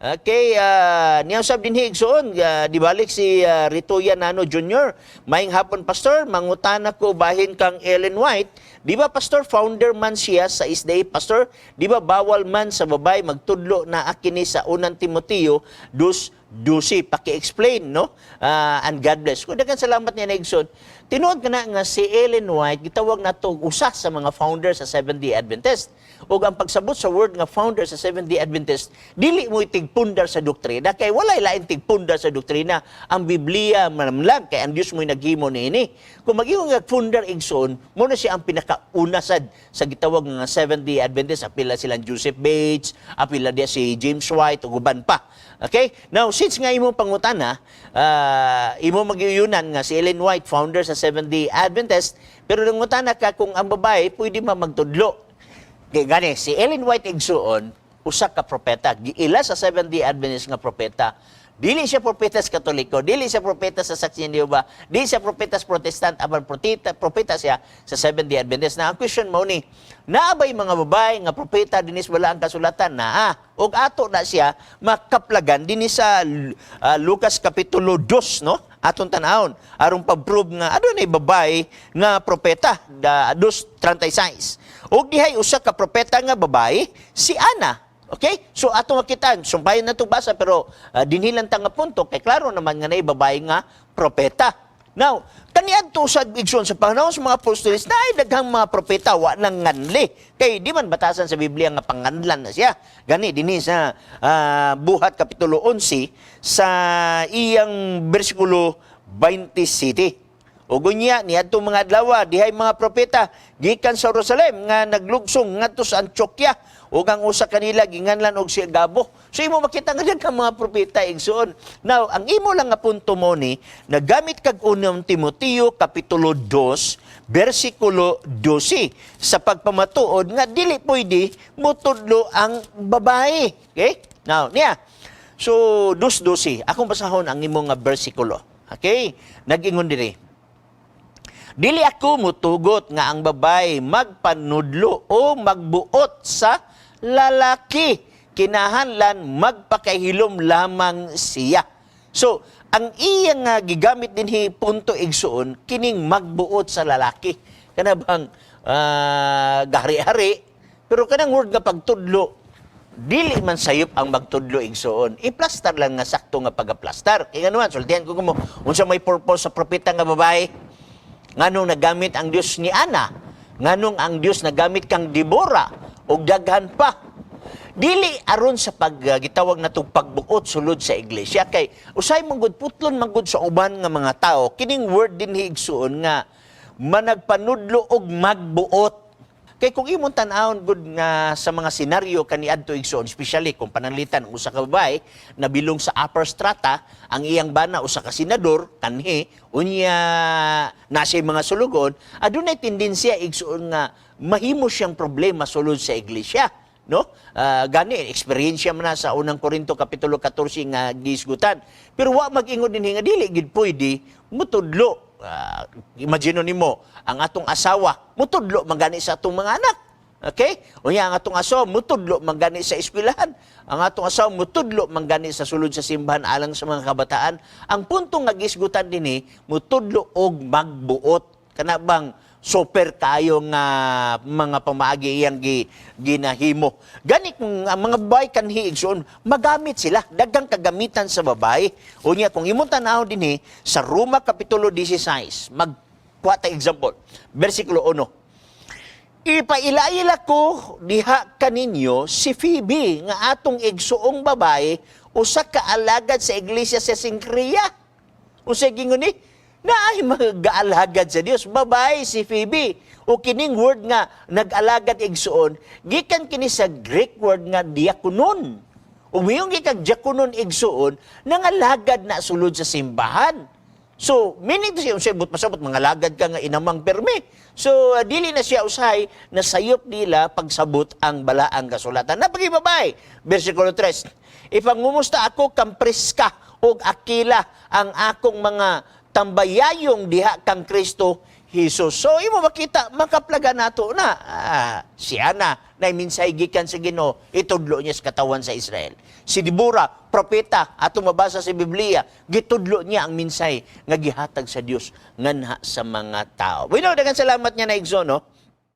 Okay, niya usab dinhi, igsoon, dibalik si Ritoya Nano Jr. "Maayong hapon, Pastor, mangutana ko bahin kang Ellen White. Di ba, Pastor, founder man siya sa SDA, Pastor? Di ba bawal man sa babae magtudlo na kini sa Unang Timoteo 2:12? Paki-explain, no? And God bless." Kung daghan salamat niya na, igsoon. Tinuod ka na nga si Ellen White gitawag nato usa sa mga founder sa Seventh-day Adventist. Ug ang pagsabot sa word nga founder sa Seventh-day Adventist, dili mo tigpundar sa doktrina kay walay lain tigpundar sa doktrina. Ang Biblia man lang kay ang Dios mo'y naghimo niini. Kung mag-ingon nga founder, igsoon, mo na siya ang pinakauna sad sa gitawag nga Seventh-day Adventist. Apila silang Joseph Bates, apila diya si James White ug uban pa. Okay? Now, since nga imong pangutana, imo magyuyunan nga si Ellen White founder sa Seventh-day Adventist, pero nangutana ka kung ang babae pwede ma magtudlo. Kay gani si Ellen White, igsuon, usa ka propeta. Giila sa Seventh-day Adventist nga propeta. Dili siya propeta sa Katoliko, dili siya propeta sa Saksi ni Jehova, dili siya propeta sa Protestant, apan propeta siya sa Seventh-day Adventist. Na ang question mo ni, naa bay mga babae nga propeta dinhi sa Balaang Kasulatan? Naa. Ug ato na siya makaplagan dinhi sa Lucas kapitulo 2, no? Atong tan-awon aron pag-prove nga adunay babae nga propeta, da 2:36. Ug dihay usa ka propeta nga babae, si Ana. Okay? So ato makita, sumpayan na to basa, pero dinhi lang ta nga punto kay klaro naman nga naay babae nga propeta. Now, kaniadto sa, igsoon, sa panahon sa mga apostoles, naay daghang mga propeta, wa nang nganli. Kay di man batasan sa Biblia nga panganlan na siya. Gani dinhi sa Buhat kapitulo 11 sa iyang bersikulo 27. Ug unya niadtong mga adlaw, dihay mga propeta gikan sa Jerusalem nga naglugsong ngadto sa Antioquia, ug ang usa kanila ginganlan og si Agabo. So imo makita nga daghang mga propeta, igsoon. Now, ang imo lang nga punto mo ni nagamit kag Unang Timoteo kapitulo 2 bersikulo 12 sa pagpamatuod nga dili pwede mutudlo ang babae. Okay? Now, niya. So 2:12. Akong basahon ang imong nga bersikulo. Okay? Nag-ingon diri. "Dili ako mutugot nga ang babae magpanudlo o magbuot sa lalaki. Kinahanglan magpakahilom lamang siya." So, ang iya nga gigamit dinhi punto, igsuon, kining magbuot sa lalaki. Kana bang gahari-hari, pero kanang word nga pagtudlo, dili man sayop ang magtudlo, igsuon. I-plastar lang nga sakto nga pagaplastar. Kaya nga naman, sultihan ko mo, unsa may purpose sa propeta nga babae? Nganong nagamit ang Dios ni Ana? Nganong ang Dios nagamit kang Deborah? O daghan pa. Dili aron sa pag gitawag na itong pagbuot sulod sa iglesia kay usay man gud putlon man gud sa uban nga mga tao kining word din, igsuon, nga managpanudlo og magbuot. Kay kung imong tan-awon gud nga sa mga senaryo kaniadto, igsoon, especially kung pananglitan ang usa ka babae nabilong sa upper strata, ang iyang bana usa ka senador kanhi, unya na siya mga sulugon, adunay tendensiya, igsoon, nga mahimo siyang problema sulod sa iglesia, no? Gani eksperyensya man na sa Unang Korinto kapitulo 14 nga gisgutan. Pero wa mag-ingon dinhi nga dili gid pwede mutudlo. Imagine nimo ang atong asawa mutudlo man gani sa atong mga anak. Okay? Unya ang atong asawa mutudlo man gani sa eskwelahan. Ang atong asawa mutudlo man gani sa sulod sa simbahan alang sa mga kabataan. Ang punto nga gisgutan dinhi, mutudlo og magbuot. Kana bang super kayo nga mga pamaagi iyang ginahimo. Gani kung ang mga babae kanhi, igsoon, magamit sila, daghang kagamitan sa babae. Unya kung imong tan-aw dinhi sa Roma kapitulo 16, magkuha ta example, bersikulo 1. "Ipailaila ko diha kaninyo si Phoebe nga atong igsuong babae, usa ka alagad sa iglesia sa Sinkria." Unsay gingon ni? Naay mag-aalagad sa Dios. Babae si Phoebe. O kining word nga nag-alagad, igsuon, gikan kini sa Greek word nga diakonon. Umiyong gikag diakonon, igsuon, nangalagad na sulod sa simbahan. So, meaning to say, unsay but pasabot, mga lagad ka nga inamang perme. So, dili na siya usahay na sayop nila pagsabot ang balaang kasulatan. Napagibabay, versikulo 3. "Ipangumusta ako kang Priska ug Aquila, ang akong mga tambayayong diha kang Kristo Jesus. So imo makita makaplaga nato na siya na na minsay gikan sa Ginoo, itudlo niya sa katawan sa Israel. Si Debora, propeta, ato mabasa sa Biblia, gitudlo niya ang minsay nga gihatag sa Dios nganha sa mga tao. Bueno, daghang salamat niya na, igsoon, no?